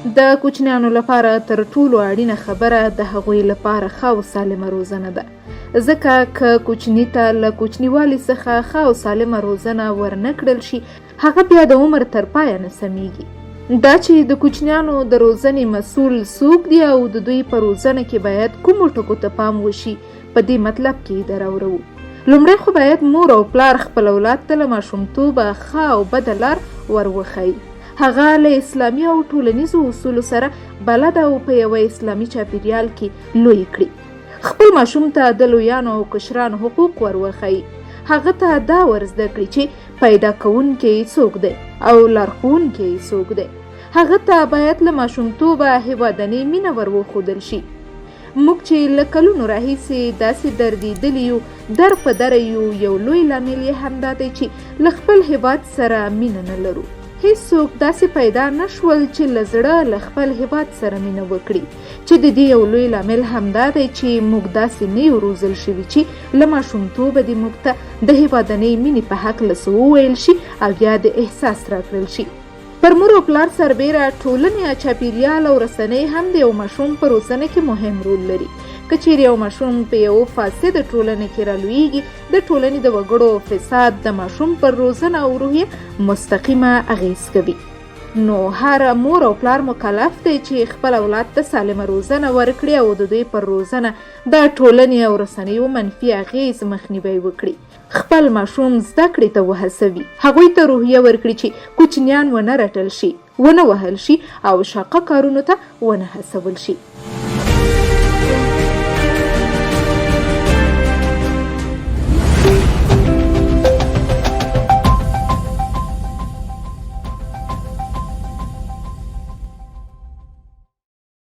د کوچنیانو لپاره تر ټولو اړینه خبره د هغوی لپاره ښه او سالمه روزنه ده، ځکه که کوچني ته له کوچنیوالي څخه ښه او سالمه روزنه ورنه کړل شي، هغه بیا د عمر تر پایه نه سمیږي. دا چې د کوچنیانو د روزنې مسول څوک دي او د دوی په روزنه کې باید کومو ټکو ته پام وشي، په دې مطلب کې دراوروو. لومړی خو باید مور او پلار خپل اولاد ته له ماشومتوبه ښه او بده لار ور وښيي. هغه له اسلامي او ټولنیزو اصولو سره بلد او په یوه اسلامي چاپیریال کې لوی کړي. خپل ماشوم ته د لویانو او کشرانو حقوق ور وښيي. هغه ته دا ور زده کړي چې پیدا کوونکی یې څوک دی او لارښوونکی یې څوک دی. هغه ته باید له ماشومتوبه هېوادنۍ مینه ور وښودل شي. موږ چې له کلونو راهیسې داسې دردېدلي یو، در په دره یو، یو لوی لامل یې همدا دی چې له خپل هېواد سره مینه نه لرو. هېڅوک داسې پیدا نه شول چې له زړه له خپل هېواد سره مینه وکړي، چې د دې یو لوی لامل همدا دی چې موږ داسې نه یو روزل شوي چې له ماشومتوبه دې موږ ته د هېوادنۍ مینې په هکله څه وویل شي او یا دې احساس راکړل شي. پر مور او پلار سربېره ټولنې یا چاپېریال او رسنۍ هم د یو ماشوم په روزنه کې مهم رول لري. که چیرې یو ماشوم په یو فاسده ټولنه کې رالویږي، د ټولنې د وګړو فساد د ماشوم پر روزنه او روحیه مستقیمه اغېز کوي. نو هر مور او پلار مکلف دی چې خپل اولاد ته سالمه روزنه ورکړي او د دوی پر روزنه د ټولنې او رسنیو منفي اغېز مخنیوی وکړي. خپل ماشوم زده کړې ته وهڅوي، هغوی ته روحیه ورکړي چې کوچنیان ونه رټل شي، ونه وهل شي او شاقه کارونو ته ونه هڅول شي.